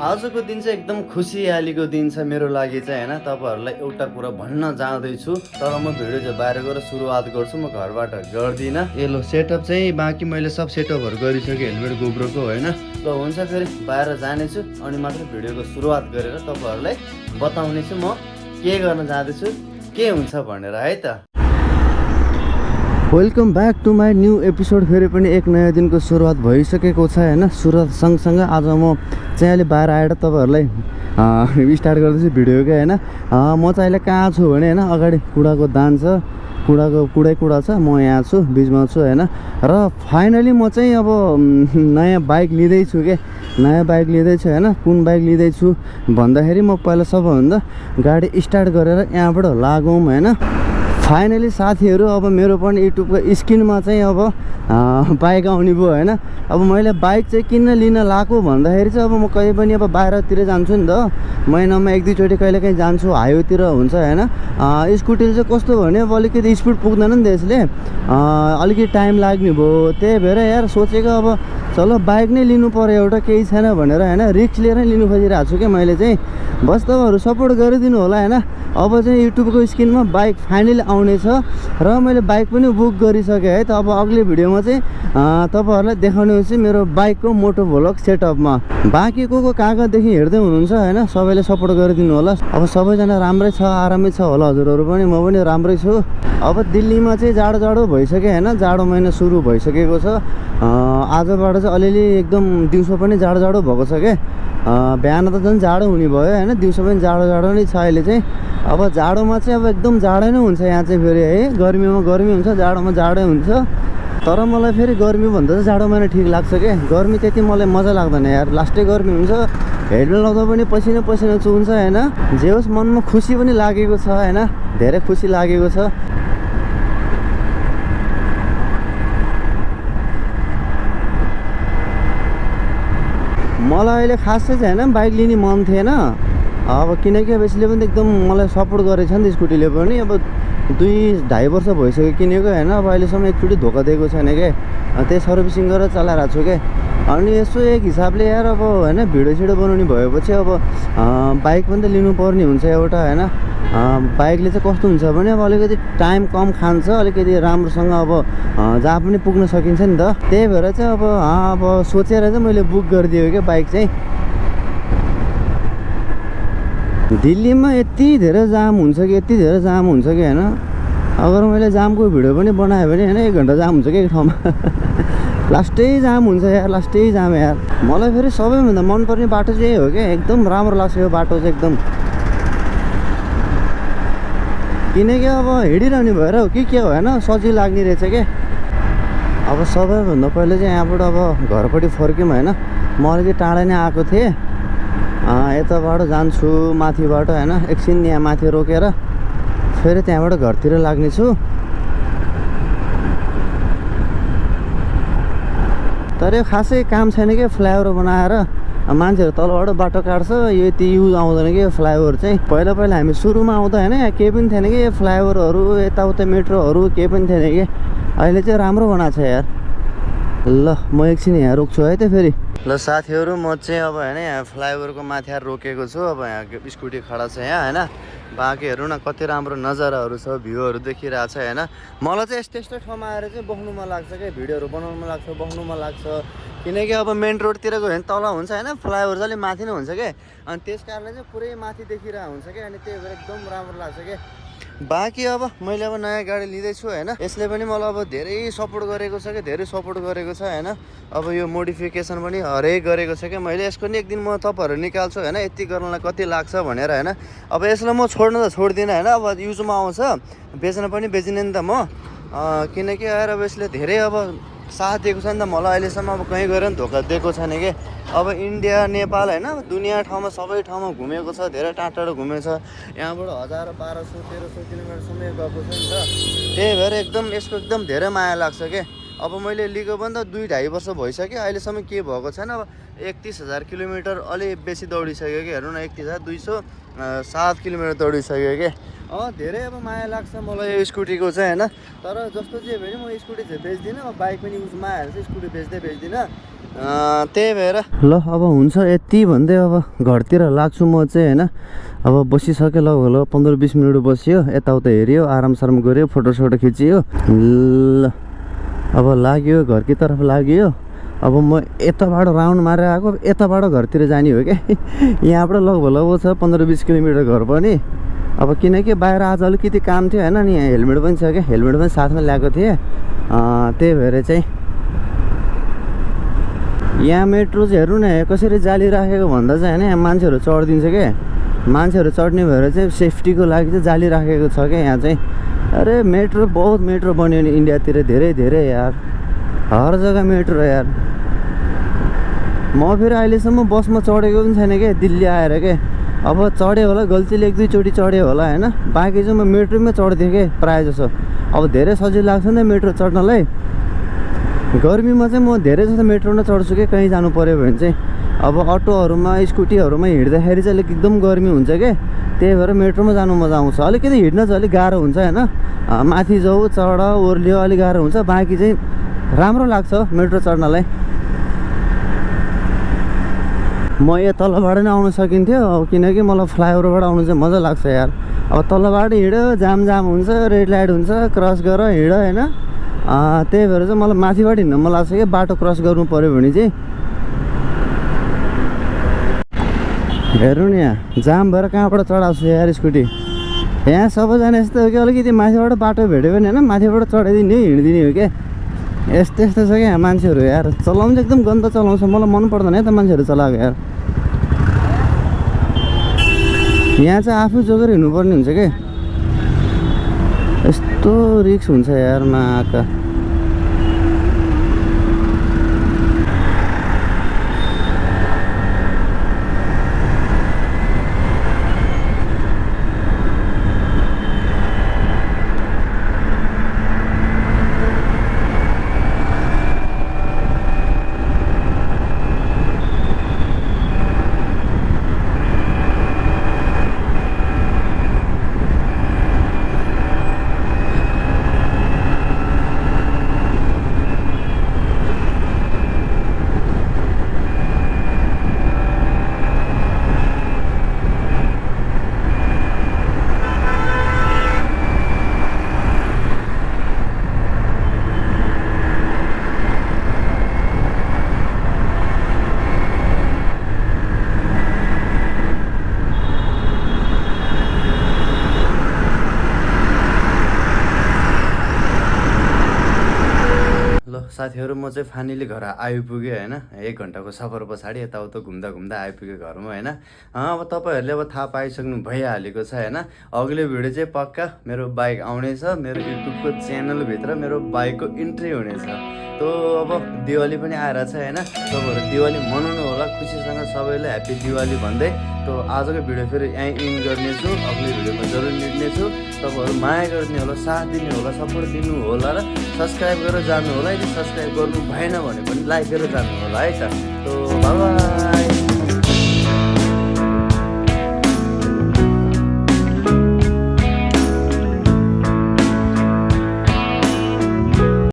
आजको दिन चाहिँ एकदम खुसियालीको दिन छ मेरो लागि चाहिँ होइन। तपाईँहरूलाई एउटा कुरा भन्न जाँदैछु, तर म भिडियो चाहिँ बाहिर गएर सुरुवात गर्छु, म घरबाट गर्दिनँ। ए लो सेटअप चाहिँ बाँकी मैले सब सेटअपहरू गरिसकेँ हेलमेट गोब्रोको होइन। ल हुन्छ फेरि बाहिर जानेछु अनि मात्र भिडियोको सुरुवात गरेर तपाईँहरूलाई बताउनेछु म के गर्न जाँदैछु, के हुन्छ भनेर है त। Welcome back to my new episode. फेरि पनि एक नयाँ दिनको सुरुवात भइसकेको छ होइन। सुरुवात सँगसँगै आज म चाहिँ अहिले बाहिर आएर तपाईँहरूलाई स्टार्ट गर्दैछु भिडियो क्या होइन। म चाहिँ अहिले कहाँ छु भने होइन, अगाडि कुडाको दान छ, कुडै कुडा छ, म यहाँ छु बिचमा छु होइन। र फाइनली म चाहिँ अब नयाँ बाइक लिँदैछु क्या, नयाँ बाइक लिँदैछु होइन। कुन बाइक लिँदैछु भन्दाखेरि म पहिला सबैभन्दा गाडी स्टार्ट गरेर यहाँबाट लागौँ होइन। फाइनली साथीहरू अब मेरो पनि युट्युबको स्क्रिनमा चाहिँ अब बाइक आउने भयो होइन। अब मैले बाइक चाहिँ किन लिन लाएको भन्दाखेरि चाहिँ अब म कहीँ पनि अब बाहिरतिर जान्छु नि त, महिनामा एक दुईचोटि कहिले काहीँ जान्छु, हाइवेतिर हुन्छ होइन। स्कुटीले चाहिँ कस्तो भने अब अलिकति स्पिड पुग्दैन नि त, यसले अलिकति टाइम लाग्ने भयो। त्यही भएर यार सोचेको अब चलो बाइक नै लिनु पऱ्यो एउटा, केही छैन भनेर होइन। रिक्स लिएर लिनु खोजिरहेको छु क्या मैले चाहिँ। बस तपाईँहरू सपोर्ट गरिदिनु होला होइन। अब चाहिँ युट्युबको स्क्रिनमा बाइक फाइनली आउनेछ र मैले बाइक पनि बुक गरिसकेँ है त। अब अग्लो भिडियोमा चाहिँ तपाईँहरूलाई देखाउने चाहिँ मेरो बाइकको मोटो भ्लग सेटअपमा। बाँकी को कहाँ कहाँदेखि हेर्दै हुनुहुन्छ होइन, सबैले सपोर्ट गरिदिनु होला। अब सबैजना राम्रै छ, आरामै छ होला हजुरहरू पनि, म पनि राम्रै छु। अब दिल्लीमा चाहिँ जाडो भइसक्यो होइन, जाडो महिना सुरु भइसकेको छ। आजबाट चाहिँ अलिअलि एकदम दिउँसो पनि जाडो भएको छ क्या। बिहान त झन् जाडो हुने भयो होइन, दिउँसो पनि जाडो नै छ अहिले चाहिँ। अब जाडोमा चाहिँ अब एकदम जाडो नै हुन्छ यहाँ चाहिँ फेरि है। गर्मीमा गर्मी हुन्छ, जाडोमा जाडै हुन्छ। तर मलाई फेरि गर्मीभन्दा चाहिँ जाडो महिना ठिक लाग्छ क्या। गर्मी त्यति मलाई मजा लाग्दैन यार, लास्टै गर्मी हुन्छ। हेडमेट लाउँदा पनि पसिना चुहुन्छ होइन। जे होस् मनमा खुसी पनि लागेको छ होइन, धेरै खुसी लागेको छ। मलाई अहिले खास चाहिँ होइन बाइक लिने मन थिएन अब, किनकि अब यसले पनि एकदम मलाई सपोर्ट गरेको छ नि त, स्कुटीले पनि। अब 2-2.5 वर्ष भइसक्यो किनेको होइन। अब अहिलेसम्म एकचोटि धोका दिएको छैन क्या, त्यही सर्भिसिङ गरेर चलाइरहेको छु क्या। अनि यसो एक हिसाबले यार अब होइन, भिडियो बनाउने भएपछि अब बाइक पनि त लिनुपर्ने हुन्छ एउटा होइन। बाइकले चाहिँ कस्तो हुन्छ भने अब अलिकति टाइम कम खान्छ, अलिकति राम्रोसँग अब जहाँ पनि पुग्न सकिन्छ नि त। त्यही भएर चाहिँ अब सोचेर चाहिँ मैले बुक गरिदिएँ क्या बाइक चाहिँ। दिल्लीमा यति धेरै जाम हुन्छ कि होइन। अगर मैले जामको भिडियो पनि बनाएँ भने होइन, 1 घन्टा जाम हुन्छ कि एक ठाउँमा। लास्टै जाम हुन्छ यार, लास्टै जाम यार। मलाई फेरि सबैभन्दा मनपर्ने बाटो चाहिँ यही हो क्या, एकदम राम्रो लाग्छ यो बाटो चाहिँ एकदम। किनकि अब हिँडिरहने भएर हो कि के हो होइन, सजिलो लाग्ने रहेछ क्या। अब सबैभन्दा पहिला चाहिँ यहाँबाट अब घरपट्टि फर्क्यौँ होइन। म अलिकति टाढा नै आएको थिएँ, यताबाट जान्छु माथिबाट होइन। एकछिन यहाँ माथि रोकेर फेरि त्यहाँबाट घरतिर लाग्नेछु। तर यो खासै काम छैन कि, फ्लाइओभर बनाएर मान्छेहरू तलबाट बाटो काट्छ, यो यति युज आउँदैन कि यो फ्लाइओभर चाहिँ। पहिला हामी सुरुमा आउँदा होइन यहाँ केही पनि थिएन कि, यो फ्लाइओभरहरू यताउता मेट्रोहरू केही पनि थिएन कि। अहिले चाहिँ राम्रो बनाएको छ यार। ल म एकछिन यहाँ रोक्छु है त फेरि। ल साथीहरू म चाहिँ अब होइन यहाँ फ्लाइओभरको माथि आएर रोकेको छु। अब यहाँ स्कुटी खडा छ यहाँ होइन। बाँकी हेर्नु न कति राम्रो नजाराहरू छ, भ्यूहरू देखिरहेको छ होइन। मलाई चाहिँ यस्तो ठाउँमा आएर चाहिँ बस्नु मन लाग्छ क्या, भिडियोहरू बनाउनु मन लाग्छ, बस्नु मन लाग्छ। किनकि अब मेन रोडतिर गयो भने तल हुन्छ होइन, फ्लाइओभर चाहिँ अलिक माथि नै हुन्छ क्या। अनि त्यस कारणले चाहिँ पुरै माथि देखिरहेको हुन्छ क्या, अनि त्यही भएर एकदम राम्रो लाग्छ क्या। बाँकी अब मैले अब नयाँ गाडी लिँदैछु होइन। यसले पनि मलाई अब धेरै सपोर्ट गरेको छ क्या, धेरै सपोर्ट गरेको छ होइन। अब यो मोडिफिकेसन पनि हरेक गरेको छ क्या मैले। यसको नि एक दिन म तपाईँहरू निकाल्छु होइन, यति गर्नलाई कति लाग्छ भनेर होइन। अब यसलाई म छोड्न त छोड्दिनँ होइन, अब युजमा आउँछ, बेच्न पनि बेचिनँ नि त म। किनकि यार अब यसले धेरै अब साथ दिएको छ नि त मलाई अहिलेसम्म। अब कहीँ गएर पनि धोका दिएको छैन कि। अब इन्डिया नेपाल होइन, दुनियाँ ठाउँमा सबै ठाउँमा घुमेको छ, धेरै टाढो घुमेको छ। यहाँबाट 1000, 1200, 1300 किलोमिटरसम्म गएको छ नि त। त्यही भएर एकदम यसको एकदम धेरै माया लाग्छ क्या। अब मैले लिएको पनि त 2-2.5 वर्ष भइसक्यो, अहिलेसम्म के भएको छैन। अब 31,000 किलोमिटर अलि बेसी दौडिसक्यो कि, हेर्नु न 31,207 किलोमिटर दौडिसक्यो कि। धेरै अब माया लाग्छ मलाई यो स्कुटीको चाहिँ होइन। तर जस्तो जे भए म स्कुटी चाहिँ बेच्दिनँ, अब बाइक पनि युजमा आइहाल्छ, स्कुटी बेच्दिनँ। त्यही भएर ल अब हुन्छ यति भन्दै अब घरतिर लाग्छु म चाहिँ होइन। अब बसिसक्यो, ल 15-20 मिनट बसियो, यताउता हेऱ्यो, आरामसाराम गऱ्यो, फोटोसोटो खिचियो। ल अब लाग्यो घरकी तर्फ लाग्यो। अब म यताबाट राउन्ड मारेर आएको, यताबाट घरतिर जाने हो क्या। यहाँबाट लगभग छ 15-20 किलोमिटर घर पनि। अब किनकि बाहिर आज अलिकति काम थियो होइन, अनि यहाँ हेलमेट पनि छ क्या, हेलमेट पनि साथमा ल्याएको थिएँ। त्यही भएर चाहिँ यहाँ मेट्रो चाहिँ हेर्नु न कसरी जाली राखेको भन्दा चाहिँ होइन, यहाँ मान्छेहरू चढिदिन्छ क्या। मान्छेहरू चढ्ने भएर चाहिँ सेफ्टीको लागि चाहिँ जाली राखेको छ क्या यहाँ चाहिँ। अरे मेट्रो बहुत मेट्रो बन्यो नि इन्डियातिर, धेरै यार, हर जग्गा मेट्रो यार। म फेरि अहिलेसम्म बसमा चढेको पनि छैन क्या, दिल्ली आएर क्या। अब चढ्यो होला, गल्तीले 1-2 चोटि चढ्यो होला होइन, बाँकी चाहिँ म मेट्रोमै चढ्थेँ क्या प्रायः जसो। अब धेरै सजिलो लाग्छ नि त मेट्रो चढ्नलाई। गर्मीमा चाहिँ म धेरै जस्तो मेट्रोमा चढ्छु कि कहीँ जानु पऱ्यो भने चाहिँ। अब अटोहरूमा स्कुटीहरूमा हिँड्दाखेरि चाहिँ अलिक एकदम गर्मी हुन्छ क्या, त्यही भएर मेट्रोमा जानु मजा आउँछ। अलिकति हिँड्न चाहिँ अलिक गाह्रो हुन्छ होइन, माथि जाऊ चढ ओर्लियो अलिक गाह्रो हुन्छ, बाँकी चाहिँ राम्रो लाग्छ मेट्रो चढ्नलाई। म यो तलबाट नै आउन सकिन्थ्यो, किनकि मलाई फ्लाइओभरबाट आउनु चाहिँ मजा लाग्छ यार। अब तलबाट हिँड्यो, जाम हुन्छ, रेड लाइट हुन्छ, क्रस गर हिँड होइन। त्यही भएर चाहिँ मलाई माथिबाट हिँड्न मन लाग्छ कि, बाटो क्रस गर्नु पऱ्यो भने चाहिँ। हेर्नु नि यहाँ जाम भएर कहाँबाट चढाएको छु यार स्कुटी। यहाँ सबैजना यस्तो हो कि अलिकति माथिबाट बाटो भेट्यो भने होइन, माथिबाट चढाइदिने हिँडिदिने हो क्या। यस्तो छ क्या यहाँ मान्छेहरू यार, चलाउनु चाहिँ एकदम गन्दा चलाउँछ, मलाई मन पर्दैन है त मान्छेहरू चलाएको यार। यहाँ चाहिँ आफू जोगेर हिँड्नुपर्ने हुन्छ क्या, यस्तो रिक्स हुन्छ यार माका। साथीहरू म चाहिँ फाइनली घर आइपुगेँ होइन। 1 घन्टाको सफर पछाडि यताउता घुम्दा आइपुगेँ घरमा होइन। अब तपाईँहरूले अब थाहा पाइसक्नु भइहालेको छ होइन। अघिल्लो भिडियो चाहिँ पक्का मेरो बाइक आउनेछ, मेरो युट्युबको च्यानलभित्र मेरो बाइकको इन्ट्री हुनेछ। तो अब दिवाली पनि आएर छ होइन, तपाईँहरू दिवाली मनाउनु होला खुसीसँग, सबैलाई ह्याप्पी दिवाली भन्दै। तो आजको भिडियो फेरि यहीँ इन गर्नेछु, अघिल्लो भिडियोमा जरुर निड्नेछु। तपाईँहरू माया गरिदिनु होला, साथ दिनु होला, सपोर्ट दिनु होला र सब्सक्राइब गरेर जानु होला। यदि सब्सक्राइब गर्नु भएन भने पनि लाइक गरेर जानु होला है त। तो बाबा।